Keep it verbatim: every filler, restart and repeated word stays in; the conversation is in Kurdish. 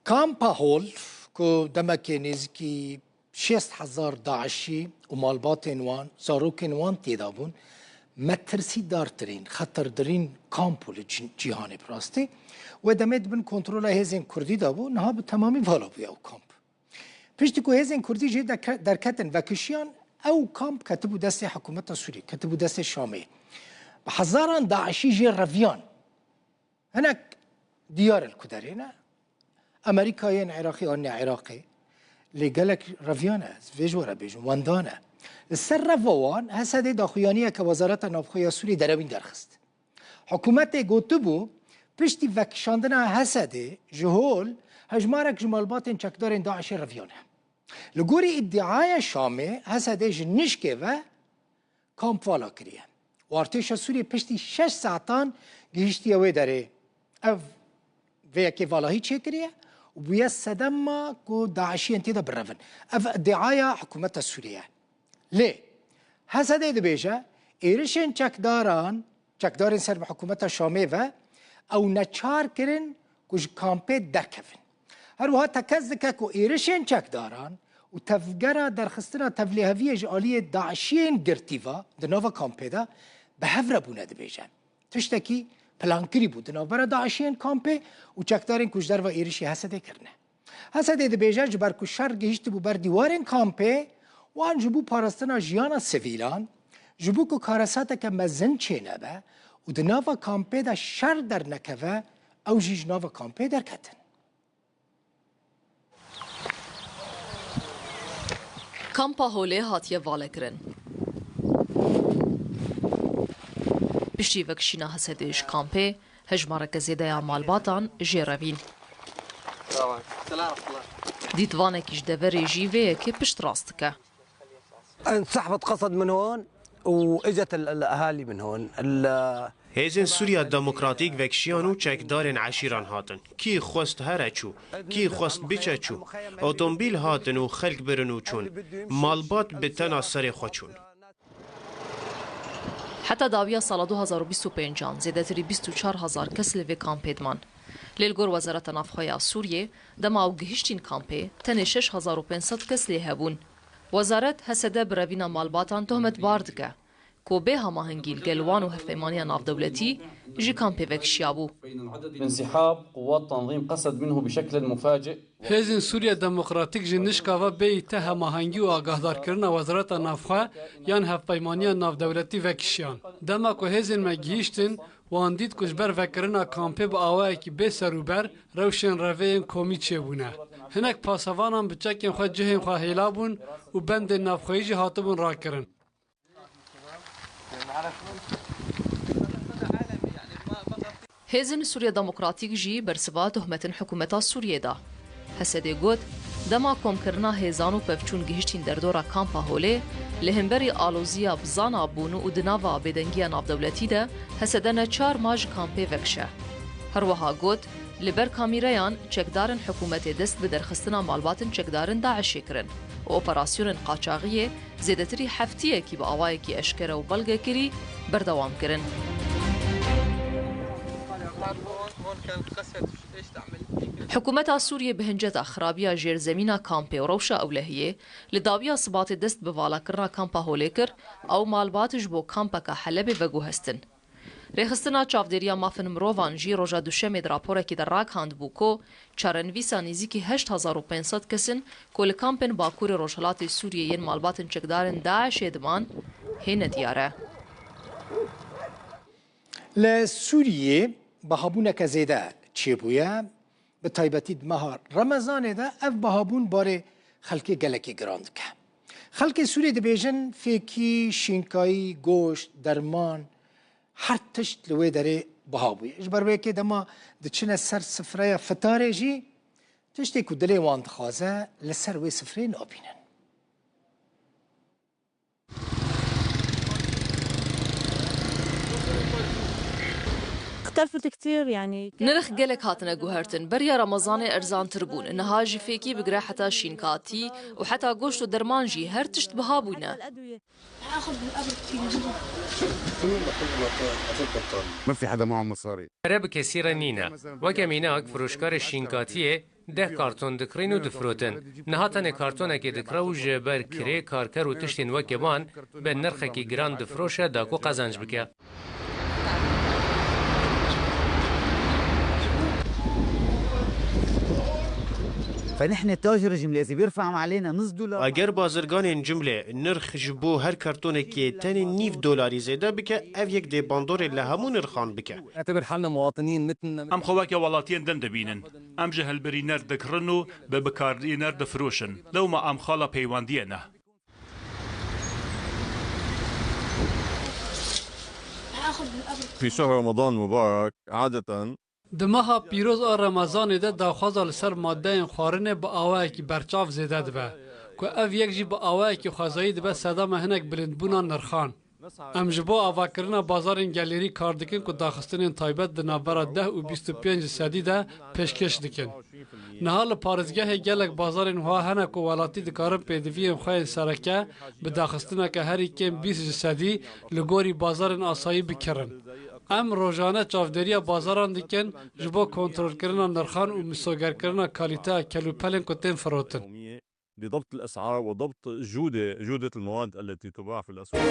Kampa Hol, ku demekê nêzîkî şêst hezar DAIŞî û malbatên wan, zarokên wan tê de bûn, metirsîdartirîn, xeterdirîn kamp bû li cî-, cîhanê bi rastî. Wê demê di bin kontrola hêzên Kurdî de bû, niha bi temamî vala bûye ew kamp. Piştî ku hêzên Kurdî jê deke-, derketin vekişiyan, ew kamp ketibû destê hikûmeta Sûriyê, ketibû destê Şamê. Bi hezaran DAIŞî jê reviyan. Hinek diyar li ku derê ne. Amerîka yên Iraqê anîne Iraqê. Lê gelek reviyan e, ez vê ji we re bêjim, wendan e. Li ser reva wan, H S D daxuyaniyeke Wezareta Navxwe ya Sûriyê derewîn derxist. Hikûmetê gotibû, piştî vekişandina H S D ji hol, hejmarek ji malbatên çekdarên DAIŞê reviyane. Li gorî îdiaya Şamê, H S D ji nişkê ve kamp vala kiriye. Û artêşa Sûriyê piştî şeş saetan gihiştiye wê derê. Ev vê yekê valahî çêkiriye û bûye sedema ku DAIŞiyên tê de birevin. Ev îdiaya hikûmeta Sûriyê ye. Lê H S D dibêje, êrişên çekdaran, çekdarên ser bi hikûmeta Şamê ve, ew neçar kirin ku ji kampê derkevin. Her wiha tekez dike ku êrişên çekdaran û tevgera derxistina tevliheviyê ji aliyê DAIŞiyên girtî ve di nava kampê de bi hev re bûne, dibêje. Tiştekî plankirî bû di navbera DAIŞiyên kampê û çekdarên ku ji derve êrişî H S D kirine. H S D dibêje, ji ber ku şer gihîştibû ber dîwarên kampê, wan ji bo parastina jiyana sivîlan, ji bo ku karesateke mezin çênebe û di nava kampê de şer dernekeve, ew jî ji nava kampê derketin. Kampa Holê hatiye valekirin. Piştî vekişîna H S D ji kampê, hejmareke zêde ya malbatan jê revîn. Dîtvanekî ji deverê jî vê yekê piştrast dike. انسحبت قسد من هون واجت ال- الاهالي من هون. ال- Hêzên Sûriya Demokratîk vekişiyan û çekdarên eşîran hatin. Kî xwest here çû, kî xwest biçe çû. Otomobîl hatin û xelk birin û çûn. Malbat bi tena serê xwe çûn. Heta dawiya sala du hazar û bîst û pêncan zêdetirî bîst û çar hezar kes li vê kampê diman. Lê li gor Wezareta Navxwe ya Sûriyê, dema ew gihiştîn kampê, tenê şeş hezar û pênc sed kes lê hebûn. Wezaret H S D bi revîna malbatan tohmetbar dike ku bê hemahengî li gel wan û Hevpeymaniya Navdewletî ji kampê vekişiyabû. انسحاب قوات تنظيم قسد منه بشكل مفاجئ. Hêzên Sûriya Demokratîk ji nişka ve bêyî te hemahengî û agahdarkirina Wezareta Navxwe yan Hevpeymaniya Navdewletî vekişiyan. Dema ku hêzên me gihîştin, wan dît ku ji ber vekirina kampê bi awayekî bê serûber rewşên revê yên komî çêbûne. Hinek pasevanan bi çekên xwe cihên xwe hêla bûn û bendên navxweyî jî hatibûn rakirin. Hêzên Sûriya Demokratîk jî bersiva tohmetin hikûmeta Sûriyê da. H S D got, dema komkirina hêzan û pevçûn gihiştîn derdora kampa Holê, li hemberî aloziya bi zana bûn û di nava bêdengiya navdewletî de H S D neçar ma ji kampê vekişe. Her wiha got, li ber kamîreyan çekdarên hikûmetê dest bi derxistina malbatên çekdarên DAIŞê kirin û operasyonên qaçaxiyê zêdetirî heftiyekî bi awayekî eşkere û belgekirî berdewam kirin. Hikûmeta Sûriyê bi hinceta xirabiya jêrzemîna kampê û rewşa ewlehiyê li dawiya Sibatê dest bi valakirina kampa Holê kir, ew malbat ji bo kampeke Helebê veguhestin. Rêxistina Çavdêriya Mafên Mirovan jî roja Duşemê di raporekî de ragihandibû ku çarenivîsa nêzîkî heşt hezar û pênc sed kes in ku li kampên Bakurê Rojhilatê Sûriyê yên malbatên çekdarên DAIŞê diman, hê nediyar e. Li Sûriyê bihabûneke zêde çêbûye. Bi taybetî di meha Remezanê de ev bihabûn barê xelkê gelekî giran dike. Xelkê Sûriyê dibêjin fêkî, şînkayî, goşt, derman, her tişt li wê derê biha bûye. Ji ber wê yekê dema diçine ser sifreya fitarê jî tiştê ku dilê wan dixwaze li ser wê sifreyê nabînin. اختلفت كتير، يعني. Nirx gelek hatine guhertin. Beriya Remezanê erzantir bûn. Niha jî fêkî bigire heta şînkatî û heta goşt û derman jî her tişt biha bûne. ما في حدا معه مصاري. Pere bi kesî re nîne. Weke mînak, firoşkarê şînkatiyê Deh karton dikirin û difirotin. Niha tenê kartonekê dikire û ji ber kirê, karker û tiştên wekî wan bi nirxekî giran difiroşe da ku qezenc bike. فنحن التاجر الجملي إذا بيرفع علينا نص دولار. Eger bazirganên cimlê nirx ji bo her kartonekê tenê nîv dolarî zêde bike, ev yek dê bandorê li hemû nirxan bike. نعتبر حالنا مواطنين مثلنا. Em xwe weke welatiyên din dibînin. Em ji hilbirîner dikirin û bi bikarîner difiroşin. Lewma em xala peywendiyê ne. في شهر رمضان المبارك عادة Di meha pîroz a Remezanê de daxwaza li ser maddeyên xwarinê bi awayekî berçav zêde dibe, ku ev yek jî bi awayekî xwezayî dibe sedema hinek bilindbûna nirxan. Em ji bo avakirina bazarên gelêrî kar dikin ku daxistinên taybet di navbera deh û bîst û pênc sedî de pêşkêş dikin. Niha li parêzgehê gelek bazarên wiha hene ku welatî dikarin pêdiviyên xwe yên sereke bi daxistineke herî kêm bîst ji sedî li gorî bazarên asayî bikirin. Em rojane çavdêriya bazaran dikin ji bo kontrolkirina nirxan û misogerkirina kalîteya kelûpelên ku tên firotin. بضبط الأسعار وضبط الجودة، جودة المواد التي تباع في الأسواق.